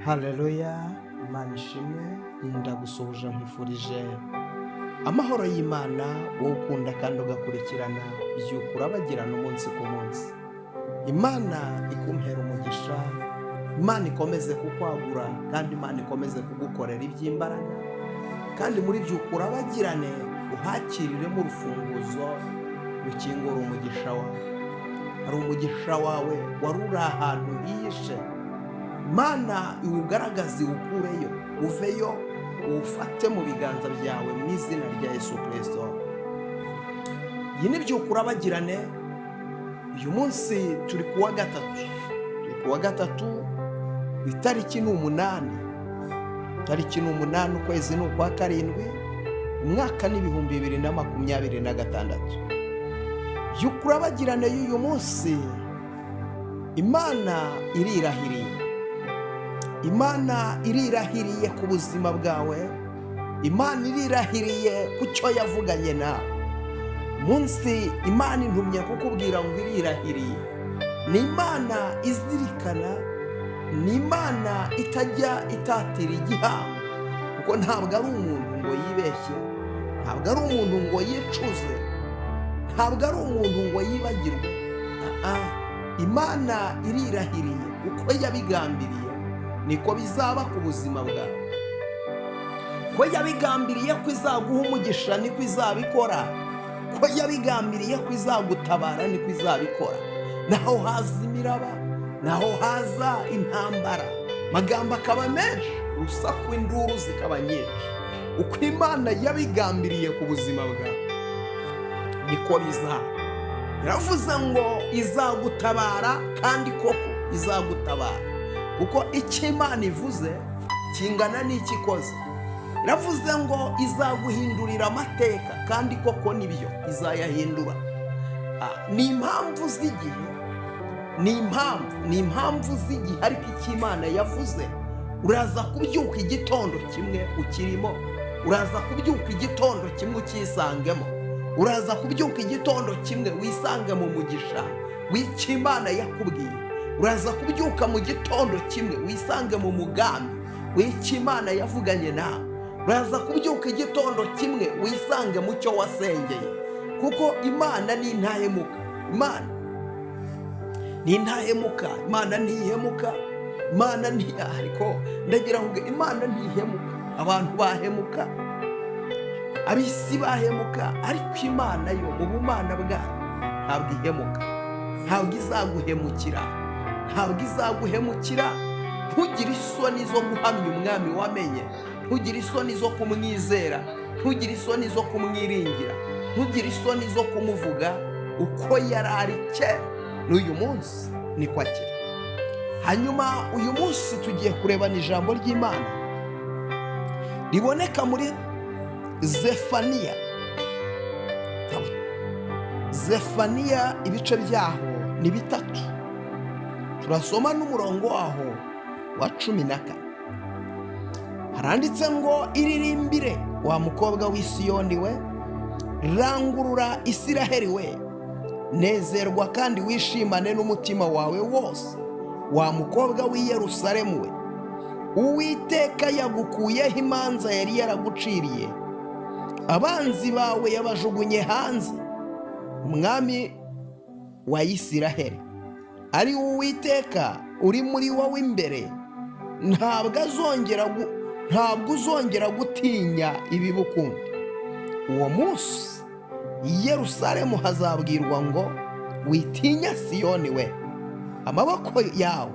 Haleluya, Imana ishimwe. Ndagusuhuje, nkwifurije amahoro y'Imana, wowe ukunda kandi ugakurikirana Byuka Urabagirana umunsi ku munsi. Imana ikumpera umugisha, Imana ikomeze kukwagura, kandi Imana ikomeze kugukorera iby'imbaraga. Kandi muri Byuka Urabagirane uhakiriremo urufunguzo rukingura umugisha wawe. Hari umugisha wawe wari uri ahantu hihishe, Imana iwugaragaze, iwukureyo, uveyo, uwufate mu biganza byawe mu izina rya Yesu Kirisito. Iyi ni Byuka Urabagirane. Uyu munsi turi ku wa gatatu, turi ku wa gatatu, itariki ni 8, itariki ni 8, ukwezi ni ukwa karindwi, umwaka ni 2026. Byuka Urabagirane y'uyu munsi, Imana irirahiriye, Imana irirahiriye ku buzima bwawe, Imana irirahiriye ku cyo yavuganye nawe. Munsi Imana intumye kukubwira ngo irirahiriye. Ni Imana izirikana, ni Imana itajya itatira igihango, kuko ntabwo ari umuntu ngo yibeshye, ntabwo ari umuntu ngo yicuze, ntabwo ari umuntu ngo yibagirwe. Imana irirahiriye, uko yabigambiriye niko bizaba ku buzima bwawe. Ko yabigambiriye ko izaguha umugisha, niko izabikora. Ko yabigambiriye ko izagutabara, niko izabikora. Naho haza imiraba, naho haza intambara, amagambo akaba menshi, urusaku, induru zikaba nyinshi, uko Imana yabigambiriye ku buzima bwawe niko bizaba. Yaravuze ngo izagutabara, kandi koko izagutabara, kuko icyo Imana ivuze kingana n'icyo ikoze. Iravuze ngo izaguhindurira amateka, kandi koko nibyo, izayahindura. Ni impamvu z'igihe, ni impamvu z'igihe, ariko icyo Imana yavuze, uraza kubyuka igitondo kimwe ukirimo, uraza kubyuka igitondo kimwe ukisangemo, uraza kubyuka igitondo kimwe wisange mu mugisha w'icyo Imana yakubwiye, uraza kubyuka mu gitondo kimwe wisange mu mugambi w'icyo Imana yavuganye nawe, uraza kubyuka igitondo kimwe wisange mu cyo wasengeye, kuko Imana ni intahemuka. Imana ni intahemuka, Imana ntihemuka, Imana nti ariko ndagira ngo Imana ntihemuka. Abantu bahemuka, ab'isi bahemuka, ariko Imana yo mu bumana bwayo ntabwo ihemuka, ntabwo izaguhemukira, ntabwo izaguhemukira. Ntugire isoni zo guhamya umwami wamenye, ntugire isoni zo kumwizera, ntugire isoni zo kumwiringira, ntugire isoni zo kumuvuga. Uko yari ari kera, n'uyu munsi niko akiri. Hanyuma uyu munsi tugiye kurebana ijambo ry'Imana riboneka muri Zefaniya. Zefaniya, ibice byaho ni bitatu, turasoma n'umurongo waho wa 14. Haranditse ngo: "Iririmbire, wa mukobwa w'i Siyoni we, rangurura, Isiraheli we, nezerwa kandi wishimane n'umutima wawe wose, wa mukobwa w'i Yerusalemu we. Uwiteka yagukuyeho imanza yari yaraguciriye, abanzi bawe yabajugunye hanze. Umwami wa Isiraheli, ari Uwiteka uri muri wowe imbere, ntabwo uzongera gutinya ibibi ukundi. Uwo munsi i Yerusalemu hazabwirwa ngo: Witinya, Siyoni we, amaboko yawe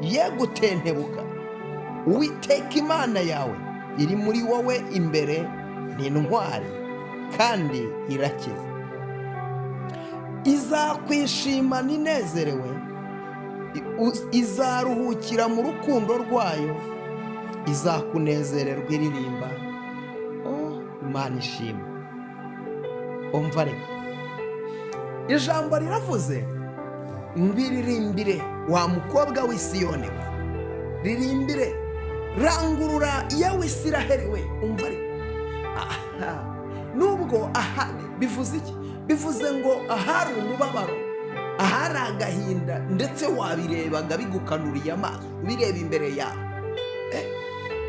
ye gutentebuka. Uwiteka Imana yawe iri muri wowe imbere, ni intwari kandi irakiza. Izakwishima inezerewe, izaruhukira mu rukundo rwayo, izakunezererwa iririmba." Oh, Imana ishimwe! Umva reka, ijambo riravuze ngo: "Iririmbire, wa mukobwa w'i Siyoni we, ririmbire, rangurura, yewe Isiraheli we." Umva reka, aha, nubwo aha bivuze iki? Bivuze ngo ahari umubabaro, ahari agahinda, ndetse wabirebaga bigukanuriye amaso, ubireba imbere yawe.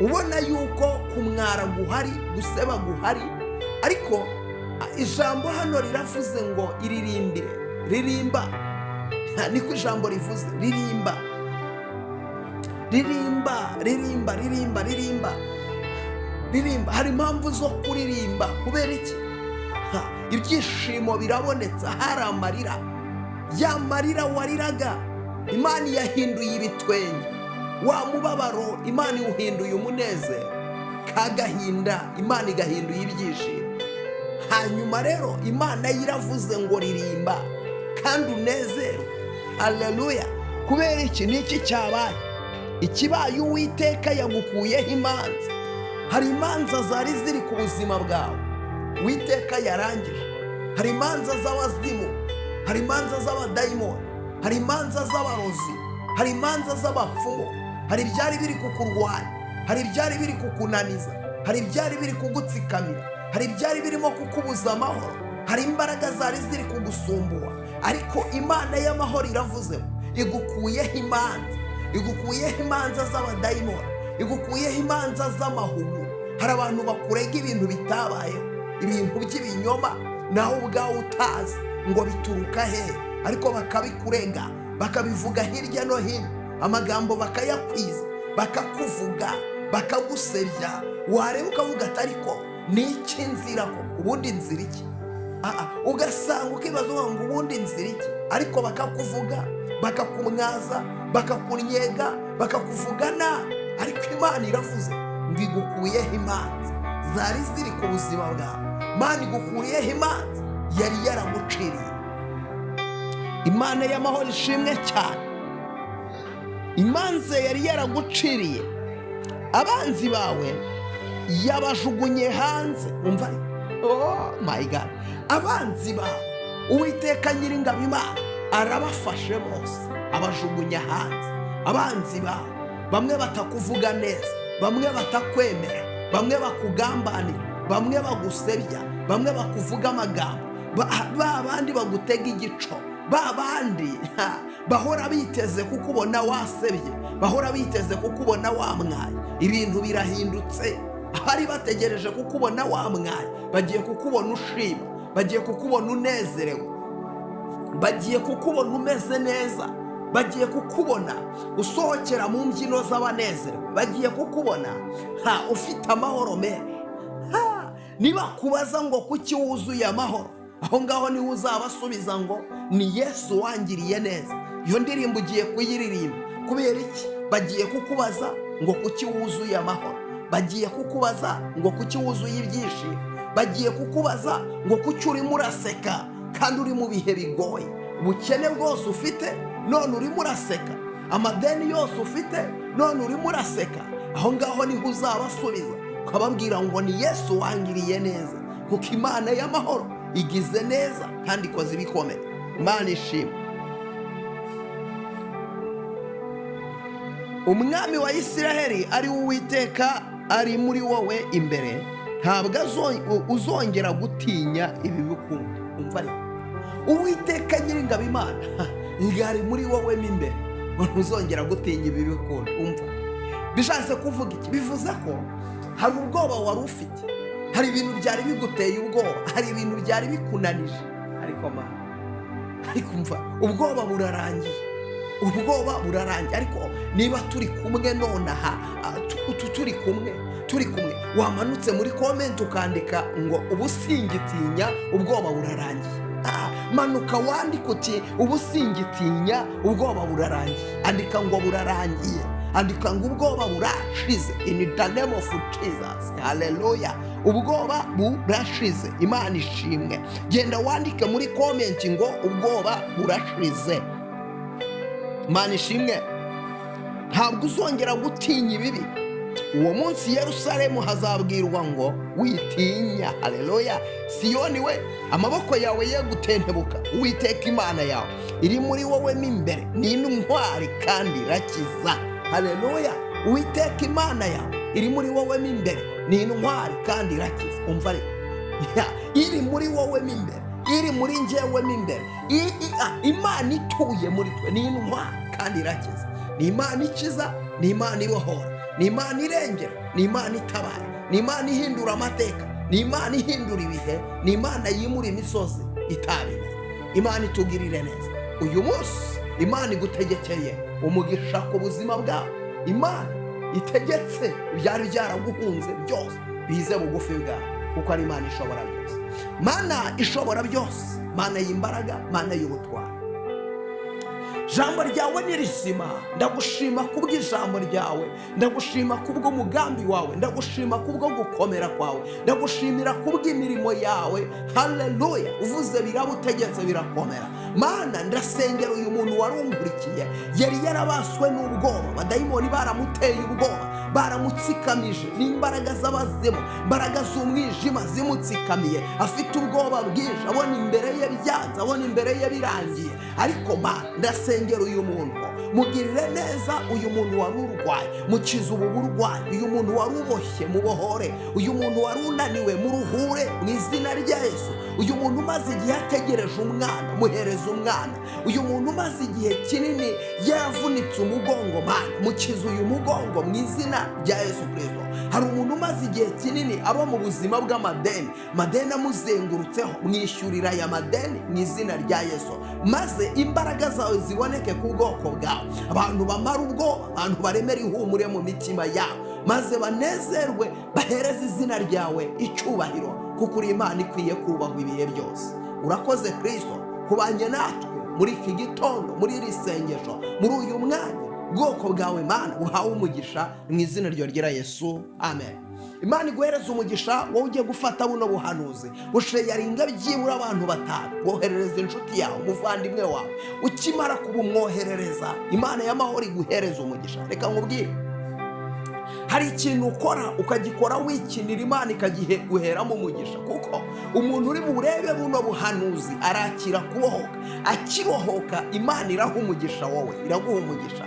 Ubona yuko kumwara guhari, guseba guhari, ariko ijambo hano riravuze ngo iririmbire, ririmba. Niko ijambo rivuze, ririmba, ririmba, ririmba, ririmba, ririmba, ririmba. Hari impamvu zo kuririmba. Kubera iki? Ibyishimo birabonetse, hari amarira. Ya marira wariraga, Imana yahinduye ibitwenge. Wa mubabaro, Imana iwuhinduye umunezero. Kagahinda, Imana igahinduye ibyishimo. Hanyuma rero Imana yiravuze ngo ririmba kandi unezerwe. Haleluya! Kubera iki? Ni iki cyabaye? Ikibaye, Uwiteka yagukuyeho imanza. Hari imanza zari ziri ku buzima bwawe, Uwiteka yarangije. Hari imanza z'abazimu, hari imanza z'abadayimoni, hari imanza z'abarozi, hari imanza z'abapfumu, hari ibyari biri kukurwanya, hari ibyari biri kukunaniza, hari ibyari biri kugutsikamira, hari ibyari birimo kukubuza amahoro, hari imbaraga zari ziri kugusumbuwa. Ariko Imana y'amahoro iravuze ngo igukuyeho imanza, igukuyeho imanza z'abadayimoni, igukuyeho imanza z'amahugu. Hari abantu bakurega ibintu bitabayeho, ibintu by'ibinyoma, nawe ubwawe utazi ngo bituruka hehe, ariko bakabikurega, bakabivuga hirya no hino, amagambo bakayakwiza, bakakuvuga, bakagusebya. Wareba ukavuga ati: "Ariko ni iki nzira ko ubundi nzira iki?" Ugasanga ukibaza ngo ubundi nzira iki? Ariko bakakuvuga, bakakumwaza, bakakunyega, bakakuvuga nabi. Ariko Imana iravuze ngo igukuyeho imanza zari ziri ku buzima bwawe. Imana igukuriyeho imanza yari yaraguciriye. Imana y'amahoro ishimwe cyane. Imanza yari yaraguciriye, abanzi bawe yabajugunye hanze. Umva, oh my God, abanzi bawe Uwiteka Nyiringabo Imana arabafashe bose, abajugunya hanze. Abanzi bawe bamwe batakuvuga neza, bamwe batakwemera, bamwe bakugambanira, bamwe bagusebya, bamwe bakuvuga amagambo, ba bandi bagutega igico, ba bandi bahora biteze kukubona wasebye, bahora biteze kukubona wamwaye. Ibintu birahindutse. Abari bategereje kukubona wamwaye bagiye kukubona ushima, bagiye kukubona unezerewe, bagiye kukubona umeze neza, bagiye kukubona usohokera mu mbyino z'abanezerewe, bagiye kukubona ufite amahoro menshi. Niba kubaza ngo kuki wuzuye amahoro, aho ngaho niho uzabasubiza ngo ni Yesu wangiriye neza. Iyo ndirimbo ugiye kuyiririmba. Kubera iki? Bagiye kukubaza ngo kuki wuzuye amahoro, bagiye kukubaza ngo kuki wuzuye ibyishimo, bagiye kukubaza ngo kuki urimo uraseka kandi uri mu bihe bigoye. Ubukene bwose ufite, none urimo uraseka. Amadeni yose ufite, none urimo uraseka. Aho ngaho niho uzabasubiza, ukababwira ngo ni Yesu wangiriye neza, kuko Imana y'amahoro igize neza kandi ikoze ibikomeye. Imana ishimwe. Umwami wa Isiraheli, ari we Uwiteka, ari muri wowe imbere, ntabwo uzongera gutinya ibi ukundi. Umva ariko, Uwiteka Nyiringabo Imana ngo ari muri wowe mo imbere, ngo ntuzongera gutinya ibi ukundi. Umva, bishatse kuvuga iki? Bivuze ko hari ubwoba wari ufite, hari ibintu byari biguteye ubwoba, hari ibintu byari bikunanije, ariko mana, ariko umva, ubwoba burarangiye, ubwoba burarangiye. Ariko niba turi kumwe nonaha, turi kumwe, wamanutse muri comment ukandika ngo ubu singitinya, ubwoba burarangiye. Manuka wandike uti ubu singitinya, ubwoba burarangiye. Andika ngo burarangiye, andika ngo ubwoba burashize, in the name of Jesus. Haleluya, ubwoba burashize. Imana ishimwe. Genda wandike muri comment ngo ubwoba burashize. Imana ishimwe. Ntabwo uzongera gutinya ibibi. Uwo munsi Yerusalemu hazabwirwa ngo witinya. Haleluya! Siyoni we, amaboko yawe ye gutentebuka. Uwiteka Imana yawe iri muri wowe mo imbere ni intwari kandi irakiza. Haleluya! Uwiteka Imana yawe iri muri wowe mo imbere ni intwari kandi irakiza. Umva ariko, iri muri wowe mo imbere, iri muri njyewe mo imbere, Imana ituye muri twe ni intwari kandi irakiza. Ni Imana ikiza, ni Imana ibohora. Ni Imana irengera, ni Imana itabara, ni Imana ihindura amateka, ni Imana ihindura ibihe, ni Imana yimura imisozi itabimenya. Imana itugirire neza uyu munsi. Imana igutegekeye umugisha ku buzima bwawe. Imana itegetse ibyari byaraguhunze byose bize bugufi bwawe, kuko ari Imana ishobora byose. Mana ishobora byose, Mana y'imbaraga, Mana y'ubutwari, jambo ryawe ni rizima. Ndagushima kubw'ijambo ryawe, ndagushima kubw'umugambi wawe, ndagushima kubwo gukomera kwawe, ndagushimira kubw'imirimo yawe. Haleluya! Uvuze biraba, utegetse birakomera. Mana, ndasengera uyu muntu warungurikiye, yari yarabaswe n'ubwoba, abadayimoni baramuteye ubwoba, baramutsikamije n'imbaraga z'abazimu, imbaraga z'umwijima zimutsikamiye, afite ubwoba bwinshi, abona imbere ye byanze, abona imbere ye birangiye. Ariko Mana, ndasengera uyu muntu, mugirire neza. Uyu muntu wari urwaye, mukize ubu burwayi. Uyu muntu wari uboshye, mubohore. Uyu muntu wari unaniwe, muruhure mu izina rya Yesu. Uyu muntu umaze igihe ategereje umwana, muhereze umwana. Uyu muntu umaze igihe kinini yaravunitse umugongo, Mana, mukize uyu mugongo mu izina rya Yesu Kirisito. Hari umuntu umaze igihe kinini aba mu buzima bw'amadeni, amadeni amuzengurutseho, mwishyurira aya madeni mu izina rya Yesu, maze imbaraga zawe ziboneke ku bwoko bwawe. Abantu bamara ubwoba, abantu baremera ihumure mu mitima yabo, maze banezerwe, bahereze izina ryawe icyubahiro, kuko uri Imana ikwiye kubahwa ibihe byose. Urakoze Kirisito kubanye natwe muri iki gitondo, muri iri sengesho, muri uyu mwanya. Ubwoko bwawe, Mana, buhawe umugisha mu izina rya Yesu, amen. Imana iguhereza umugisha. Wowe ugiye gufata buno buhanuzi, busharinga byibura abantu batanu, woherereza inshuti yawe, umuvandimwe wawe. Ukimara kubumwoherereza, Imana y'amahoro iguhereza umugisha. Reka nkubwire, hari ikintu ukora ukagikora wikinira, Imana ikagiguheramo umugisha, kuko umuntu uri burebe buno buhanuzi arakira kubohoka. Akibohoka, Imana iraha umugisha wowe, iraguha umugisha.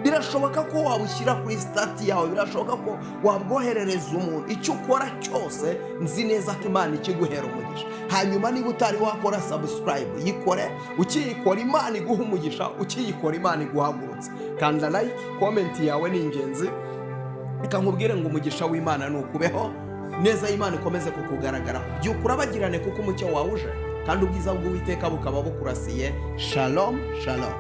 Birashoboka ko wabushyira kuri status yawe, birashoboka ko wabwoherereza umuntu. Icyo ukora cyose, nzi neza ko Imana ikiguhera umugisha. Hanyuma niba utari wakora subscribe, yikore. Ukiyikora, Imana iguha umugisha. Ukiyikora, Imana iguhagurutse. Kanda like, comment yawe ni ingenzi. Reka nkubwire ngo umugisha w'Imana ni ukubeho neza, Imana ikomeze kukugaragaraho. Byuka urabagirane, kuko umucyo wawe uje kandi ubwiza bw'Uwiteka bukaba bukurasiye. Shalom, shalom.